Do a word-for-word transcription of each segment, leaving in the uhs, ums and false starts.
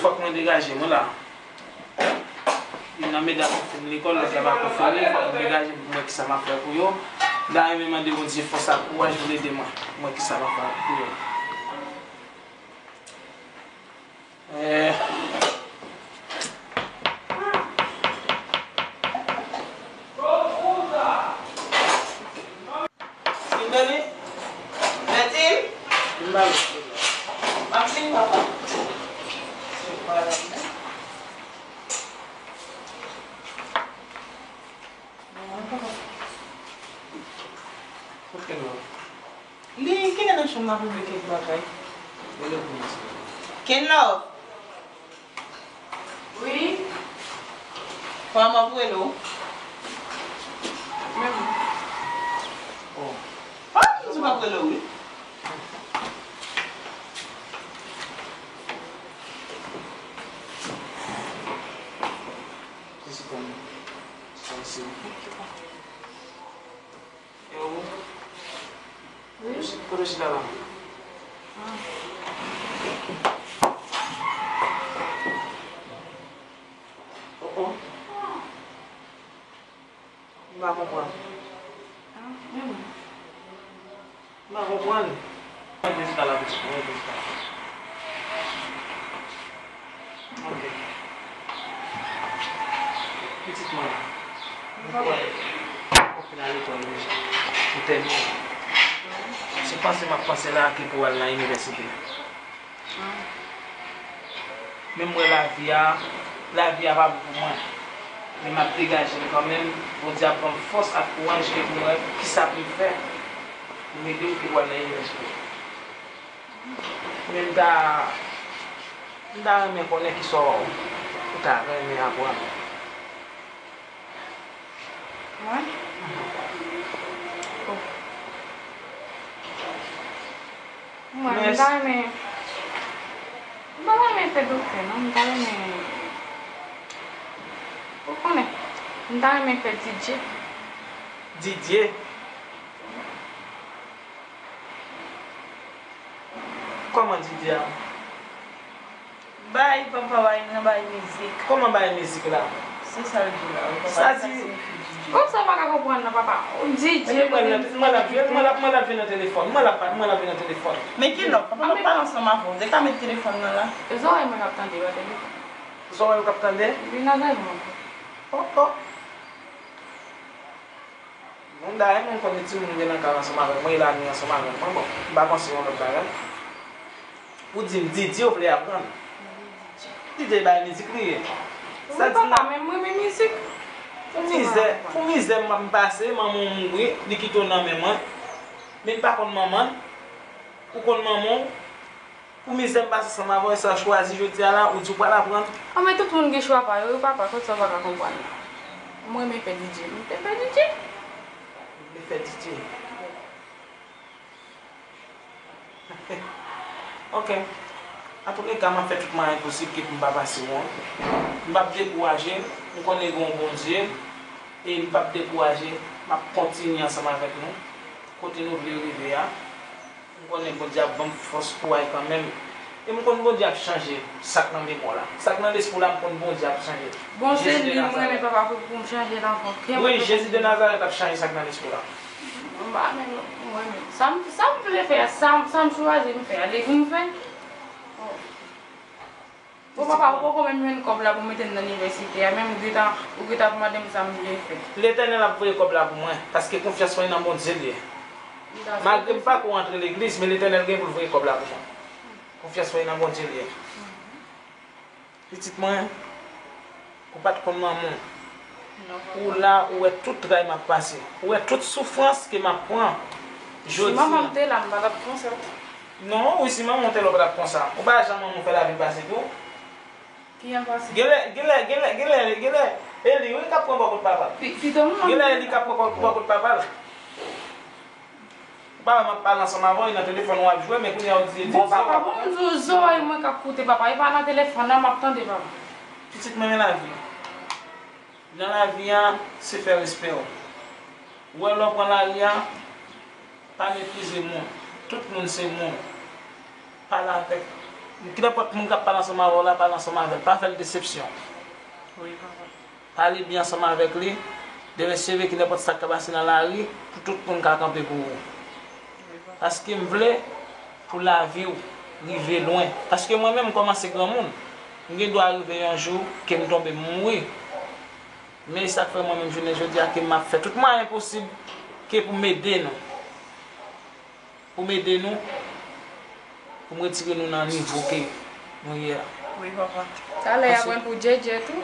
Fòk mwen degaje m wi la. Youn nan medam yo fin lekòl, lòt la pa ko fini, fòk mwen degaje m pou m wè kisa m ap fè pou yo. M ta renmen mande Bondye fòs ak kouraj pou l ede mwen, pou m wè kisa m ap fè pou yo. Eh. Kimberly? Bertine? M ap vin, papa. Kot Kenlove? Li genlè nan chanm nan ap regle kèk bagay. Rele pou mwen, silvouplè. Kenlove! Wi. Kòman m ap rele w? Menm. Oh. Ah, m di m ap rele w, wi. Jezi kòman. Sa se. E ou? Wi. Kote w chita la? Ah. Oh, oh. M pa konprann. Ah, men mwen. M pa konprann. Mwen vle chita la pitit mwen, mwen vle chita la. Ok. Pitit mwen. Mwen kwè ou fin al lekòl deja. Ou tèmine. Se panse m ap panse la ke pou w al nan inivèsite. Men m wè lavi a, lavi a pa bon pou mwen. Men m ap degaje m kanmenm. Bondye ap ban m fòs ak kouraj ke pou m wè kisa pou m fè pou m ede w pou w al nan inivèsite. Men m ta, m ta renmen konnen kisa w ta renmen aprann. Mwen? Oh. Mwen, m ta renmen, m pa ta renmen fè doktè, non, m ta renmen, ou konnen, m ta renmen fè D J. D J? Kòman D J a? Bay papa w nan bay mizik. Kòman bay mizik la? Se sa l di la wi, papa. Sa di. Kòmsa w pa ka konprann nan, papa? Ou D J. Mwen l ap, mwen l ap jwe, mwen l ap, mwen l ap jwe nan telefòn. Mwen l ap, mwen l ap jwe nan telefòn. Men Kenlove, papa m ap pale ansanm avè w. Ou te ka met telefòn nan la. E zòrèy mwen k ap tande, pa telefòn. Zòrèy ou k ap tande? Wi, nan zòrèy mwen. Oh, oh. Bon, dayè, mwen konnen timoun gen nan kay ansanm avèk mwen, e lannuit ansanm avèk mwen. Bon, m pa panse yon lòt bagay. Ou di m D J ou vle aprann. D J bay mizik li ye. Sa di papa, men m renmen mizik. Pou mizè, pou mizè m pase, manman w mouri, li kite w nan men mwen. Men m pa konn manman l. Ou konn manman w. Pou mizè m pase ansanm avè w, sa w chwazi jodi a la, ou di w pral aprann. An, men tout moun gen chwa pa yo wi papa, kot sa w pa ka konprann la? Mwen renmen fè D J, m te fè D J. Ou vle fè D J? Ok. Antouleka, m ap fè tout mwayen posib ke pou m pa pase wont. M p ap dekouraje, m konnen gen yon Bondye, e m p ap dekouraje, m ap kontinye ansanm avèk nou, kote nou vle rive a. M konnen Bondye ap ban m fòs, kouraj kanmenm. E m konn Bondye ap chanje sa k nan memwa w la. Sa k nan lespri w la, m konn Bondye ap chanje l. Bon, se li m renmen papa pou, pou m chanje l ankò. Wi, Jezi de Nazarèt ap chanje sa k nan lespri w la. M pa menm, m renmen. Sa m, sa m vle fè, sa m, sa m chwazi m fè, li pou m fè. Oh. Bon, papa, ou poko menm jwenn kòb la pou mete m nan inivèsite a, menm ou gentan, ou gentan ap mande m sa m vle fè. Letènèl ap voye kòb la pou mwen, paske konfyans mwen nan Bondye l ye. Malgre m pa ko antre legliz, men Letènèl gen pou l voye kòb la pou mwen. Konfyans mwen nan Bondye l ye. Pitit mwen, ou pa t konn manman w. Ou la, ou wè tout tray m ap pase. Ou wè tout soufrans ke m ap pran jodi a. Si manman m te la, m pa t ap konsa. Non, wi, si manman w te la, ou pa t ap konsa. Ou pa wè jan manman w fè lavi l pase tou? Ki jan l pase? Genlè, genlè, genlè, genlè, genlè, e li, wi, k ap pran bò kot papa l. Pi, pito manman m. Genlè, e li k ap pran bò, bò kot papa l. Ou pa wè m ap pale ansanm avè w, e nan telefòn w ap jwe, men kounye a w di, di, di, papa, bon, m di w zòrèy mwen k ap koute, papa, e pa nan telefòn nan m ap tande, papa. Pitit mwen, men lavi. Nan lavi a, se fè respè w. Ou wè lè w pran lari a, pa meprize moun. Tout moun se moun. Pale avèk Ki nenpòt moun k ap pale ansanm avè w la, pale ansanm avè l. Pa fè l desepsyon. Wi, papa. Pale byen ansanm avèk li. Demen si Dye vle, ki nenpòt sa k ka pase nan lari, pou tout moun ka kanpe pou ou. Paske m vle pou lavi w rive lwen. Paske mwen menm, m kòmanse granmoun. M gen dwa rive yon jou ke m tonbe, m mouri. Men e sa k fè mwen menm jounen jodi a ke m ap fè tout mwayen posib ke pou m ede nou. Pou m ede nou, pou m retire nou nan nivo ke nou ye a. Wi, papa. Talè y ap pran pou Djèdjè tou.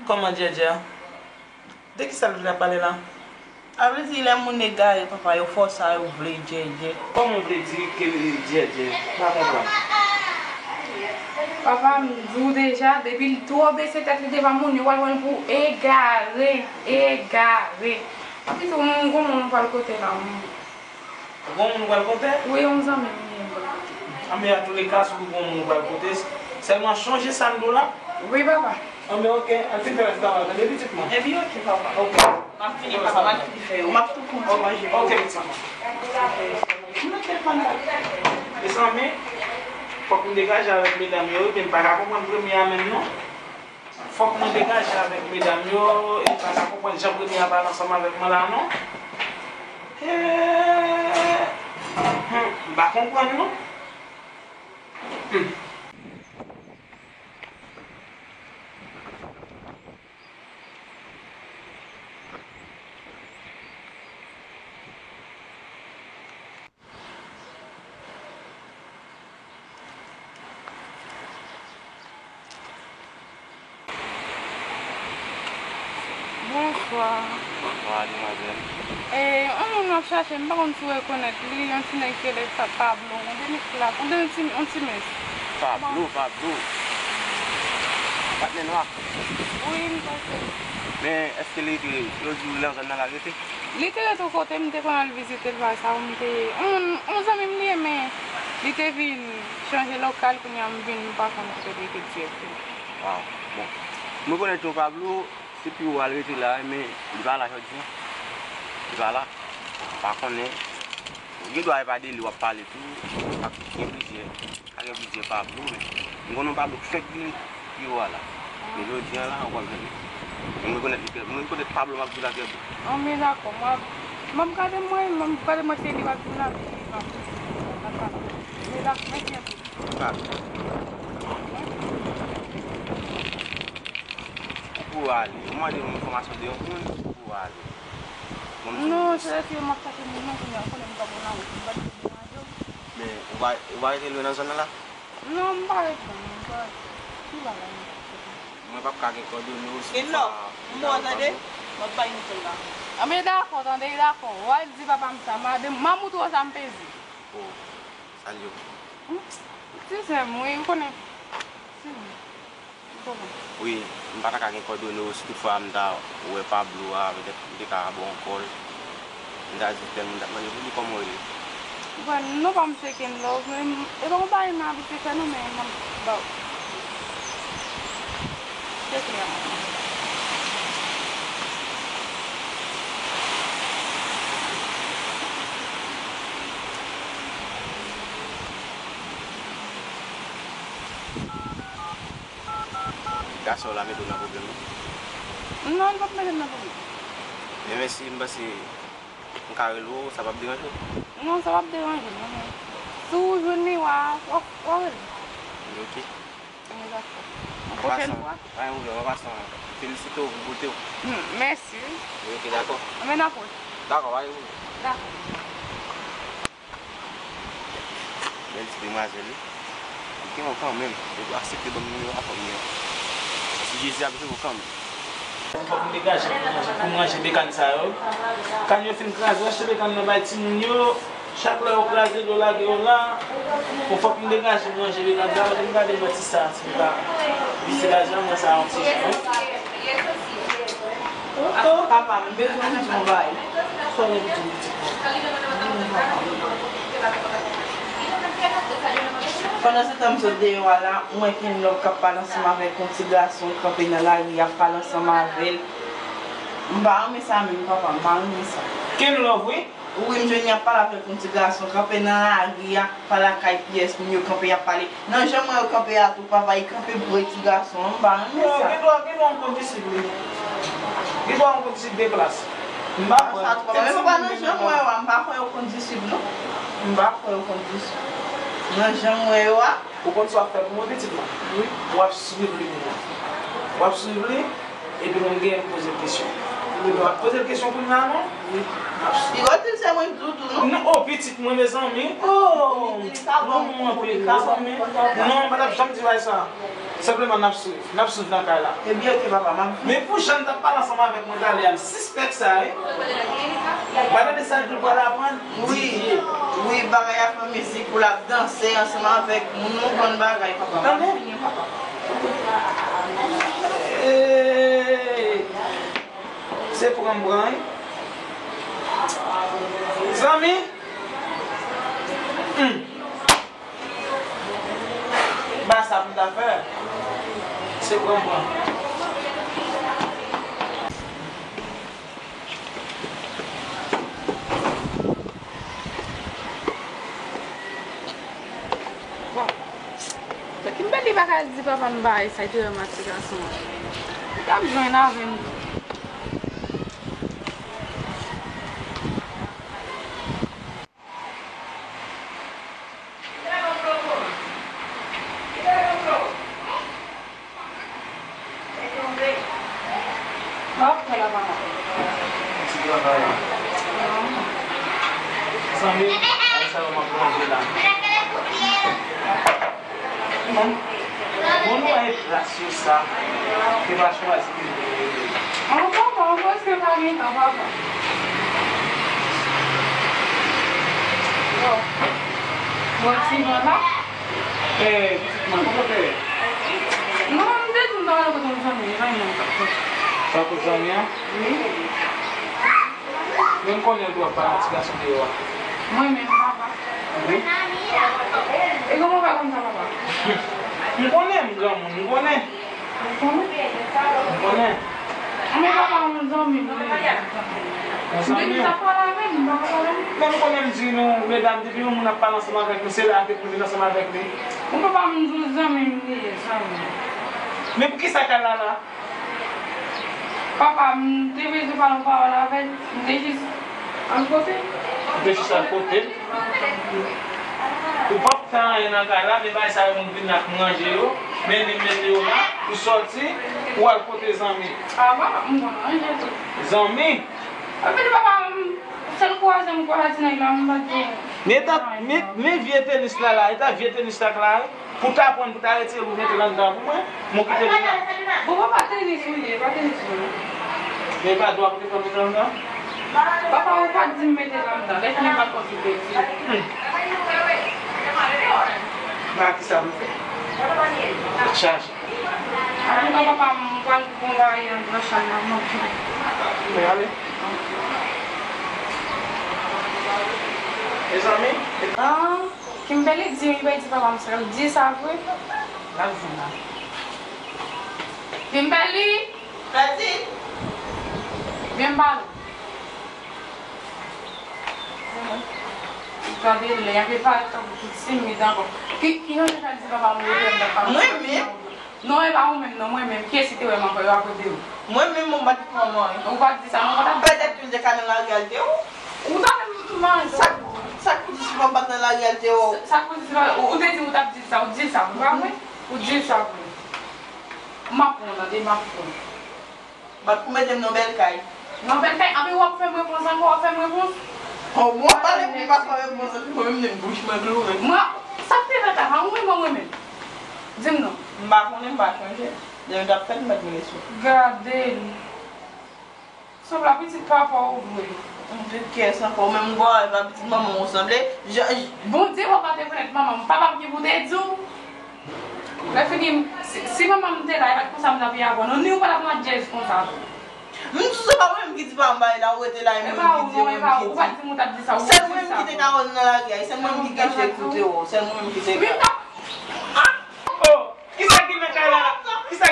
Kòman Djèdjè a? De ki sa l vle ap pale la? A vle di lè moun egare, papa, yo fè w sa yo vle, Djèdjè. Kòman w vle di ke l Djèdjè? M pa konprann. Papa, m di w deja, depi l twò bese tèt li devan moun, yo pral pran l pou egare, egare. Epi tou, m gon moun m pral kote la, m Ou gon moun ou pral kote? Wi, yon zanmi m li ye m pral kote. Anben, antouleka, si ou gon moun ou pral kote, sèlman chonje sa m di w la. Wi, papa. Anben, oke, al fin fè rès travay, tande, pitit mwen? Ebyen, oke, papa. Oke. M ap vini, papa, m ap vini fè yo. M ap tou pran ti manje pou ou. Oke, pitit mwen. Mezanmi, fòk m degaje avèk medam yo, wi, men m pa ka konprann premye a menm, non. Fòk mwen degaje avèk medam yo, e pa ka konprann jan premye a pale ansanm avèk mwen la, non. Eee, hmm, m pa konprann, non. Hmm. Bonswa. Bonswa, demwazèl. E, yon moun m ap chache, m pa konn si w rekonèt li, yon ti nèg ki rele Pa-, Pablo, yon demi klas, yon demi ti, yon ti mens. Pablo, Pablo. Patnè nwa. Wi, m panse. Men, èske li te, yo di w nan zòn nan l al rete? Li te rete yon kote, m te konn al vizite l, bagay sa, m te, yon, yon zanmi m li ye, men li te vin chanje lokal, kounye a m vin, m pa konn kote l rete dirèkteman. Waw, bon. M rekonèt yon Pablo, se pi wo al rete la, men li pa la jodi a. Li pa la. M pa konnen. Gen dwa e pa de li w ap pale tou, ak gen plizyè. Ka gen plizyè Pablo, men m konnen yon Pablo k fèk vini pi wo a la. Men jodi a la, ou p ap jwenn li. Men m rekonèt li trè, m rekonèt Pablo m ap di w la trè byen. Anben, dakò, m ap, m ap gade mwen, m ap gade mwen se li w ap di m la, men li pa. Dakò. Men dakò, mèsi anpil. Dakò. Ou pou ale, ou mande m enfòmasyon de yon moun, ou pou ale. Bon, m Non, se rete m ap chache moun nan, kounye a, ou konnen m pa bon nan wout, m pa t vin deranje w. Men, ou pa, ou pa rete lwen nan zòn nan la? Non, m pa rete, non, m pa rete. Ki bagay m t ap fè? Mwen p ap ka gen kòdone w si ou pa, m bon, tande? M ap bay nouvèl la. Anben, dakò, tande, dakò. W al di papa m sa, m a de, m a moutre w sa m peze. Oh, salye w. Hmm? Ti sè m, wi, ou konnen. Ti sè m. Wi, m pa ta ka gen kòdone w si toutfwa m ta wè Pablo a, petèt m te ka ba w yon kòl. M ta di tèl moun, m t ap mande pou li kòman w rele. Bon, non pa m se Kenlove, men m, e pa yon bagay m abitye fè non, men m ap ba w. Se klè. Gason w la mete w nan pwoblèm, wi. Non, li p ap mete m nan pwoblèm. Men, men si m panse m ka rele w, sa p ap deranje w? Non, sa p ap deranje m, non, men si w jwenn li, w a, w a, w a rele m. Ok. An pwochèn fwa. Pa gen pwoblèm, an pasan, felisite w pou bote w. Hmm, mèsi. Wi, ok, dakò. Anben, n ap wè. Dakò, pa gen pwoblèm. Dakò. Bèl ti demwazèl, wi. Li gen bon kanmenm. Depi w aksepte ban m nimewo a, fò m gen. Si Jezi ap jere w kanmenm. Fòk m degaje pou m ranje, pou m ranje bekàn sa yo. Kann yo fin kraze, w achte bekàn nan bay timoun yo. Chak lè yo kraze, yo lage yo la. Bon, fòk m degaje m ranje bekàn sa yo. Vin gade mwen ti sa, si m ka vise lajan mwen sa yon ti jan, wi. Papa, m bezwen w di yon bagay. Sa w vle di m, pitit mwen? Pandansetan m sot deyò a la, m wè Kenlove k ap pale ansanm avèk yon ti gason k kanpe nan lari, y ap pale ansanm avè l. M pa renmen sa menm, papa, m pa renmen sa. Kenlove, wi. Wi, m jwenn y ap pale avèk yon ti gason, kanpe nan lari a, pa lakay pyès moun yo kanpe, y ap pale. Nan jan m wè yo kanpe a tou, papa, y kanpe pre ti gason an, m pa renmen sa. Gen dwa, gen dwa yon kondisip, wi. Gen dwa yon kondisip de klas. M pa kwè. Sa tou, papa, men papa, nan jan m wè yo a, m pa kwè yo kondisip, non. M pa kwè yo kondisip. Nan jan m wè yo a. Ou konn sa w ap fè pou mwen, pitit mwen? Wi. W ap swiv li menm. W ap swiv li, epi mwen m genyen pou poze l kesyon. Ou pa poze l kesyon kounye a, non? Wi. M ap swiv. Li va di l se mwen k di w tou, non? Non, o, pitit mwen, mezanmi. O, non, mwen anpil, mezanmi. Non, m pa t ap janm di bagay sa. Senpleman, n ap swiv. N ap swiv nan kay la. Ebyen, oke, papa, m ap vini. Men pou jan l t ap pale ansanm avèk mwen talè a, m sispèk sa, wi. Ou pa tande sa l di l pral aprann? Wi, wi, bagay a fè mizik pou l ap danse ansanm avèk moun, yon bann bagay, papa. Tande? Fini, papa. Hey! Se pran m pran, wi. Zanmi? Hmm. Ba sa pou m ta fè. Se pran pran. Bon. Donk, Kimberly pa ka di papa m bagay sa, li te wè m ak ti gason an. Li t ap jwenn avè m tou. Sa w ap fè la, papa? Ti travay. Zanmi, ay sa yo m ap manje la. Bon, bon, nou wè plas yo sa. Te pa chwazi ke nou rete. An, papa, an, prèske pa gen tan, papa. Bon. Bon, ti van la. Eh, pitit mwen, kote w te ye? Non, m te di m ta ale kote yon zanmi, e pa yon moun k ap kote. Sa kote zanmi an? Wi. Men m konnen w dwe ap pale ak ti gason deyò a. Mwen menm, papa. Wi. E kòman w fè konn sa, papa? M konnen m granmoun, m konnen. Ou konnen? M konnen. Men papa, yon zanmi m li ye. Yon zanmi w? M te di sa pale avè l, m pa ka pale avè l. Men m konnen m di nou, medam, depi yon moun ap pale ansanm avèk nou, se la ke pou vin ansanm avèk li. Bon, papa, m di w zanmi m li ye, zanmi. Men poukisa kay la la? Papa, m te bezwen pale yon pawòl avè l. M te jis al kote l. Ou te jis al kote l? Ou p ap fè anyen nan kay la, men bagay sa yo moun vin la pou ranje yo. Men li mete yo la, ou sòti, ou al kote zanmi. A, papa, m konn ranje tou. Zanmi? Epi papa, m, sèl kwaze m kwaze ti nèg la, m pa t gen. Men ta, men, men vye tenis la la, e ta vye tenis la k la, wi. Pou ta pran, pou ta retire l, pou mete l anndan pou mwen, m kite li la. Bon, papa, tenis ou ye, pa tenis ou ye. Men pa dwa pou te pran mete l anndan? Papa, ou pa t di m mete l anndan, lè fini m pa t konn si w te di. Hmm. Ba ki sa m fè? Tèt chaje. Antouka, papa, m pral gon bagay anndan chanm nan, m ap vini. Men ale. Mezanmi. Ah. Kimberly di m li pèdi papa m sa, ou di sa vre? L ap jwenn la. Kimberly! Pèdi! Vin m pale w. Gade lè, y ap parèt tankou tou timid ankò. Ki, ki jan de fè di papa m ou te m t ap pale? Mwen menm? Non, e pa ou menm, non, mwen menm. Kiyès ki te wè m ankò? Yo akote w. Mwen menm, mwen pa t pran mwen. Ou pa t di sa, non, ou pa t ap di sa. Petèt ke l te ka nan lari a, l te wè w. Ou ta menm manje. Sa, sa k pou di si mwen pa t nan lari a, l te wè w. Sa k pou di si mwen, ou, ou te di m ou t ap di sa, ou di sa, ou pa vre? Ou di sa vre. M ap pran w, tande, m ap pran w. Bat pou mete m nan bèl kay. Nan bèl kay, anpi w ap fè m repons ankò, w ap fè m repons. Oh, bon, w ap pale pou m pa fè w repons, epi mwen menm, bouch mwen kloure. Mwen, sa k te fèt la, pa ou menm, mwen menm? Di m non. M pa konnen, m pa chonje. Demen t ap fèt, m pa t gen lesyon. Gade l. Sanble pitit papa w vre. M te kyès ankò, ou menm m kwè w pa pitit manman w sanble. Jan, jan. Bondye papa te konèt manman m. Papa m ki pou te di w. Lè fini, si, si manman m te la, e pa t konsa m t ap ye avè w, non, ni w pa t ap madyèz konsa tou. M di w se pa mwen menm ki di pa m bay la, ou rete la, e mwen menm ki di, e mwen menm ki di. Sèl mwen menm ki te ka wè l nan lari a, e sèl mwen menm ki gen je k te wè w, sèl mwen menm ki te ka. Oh, kisa ki nan kay la? Kisa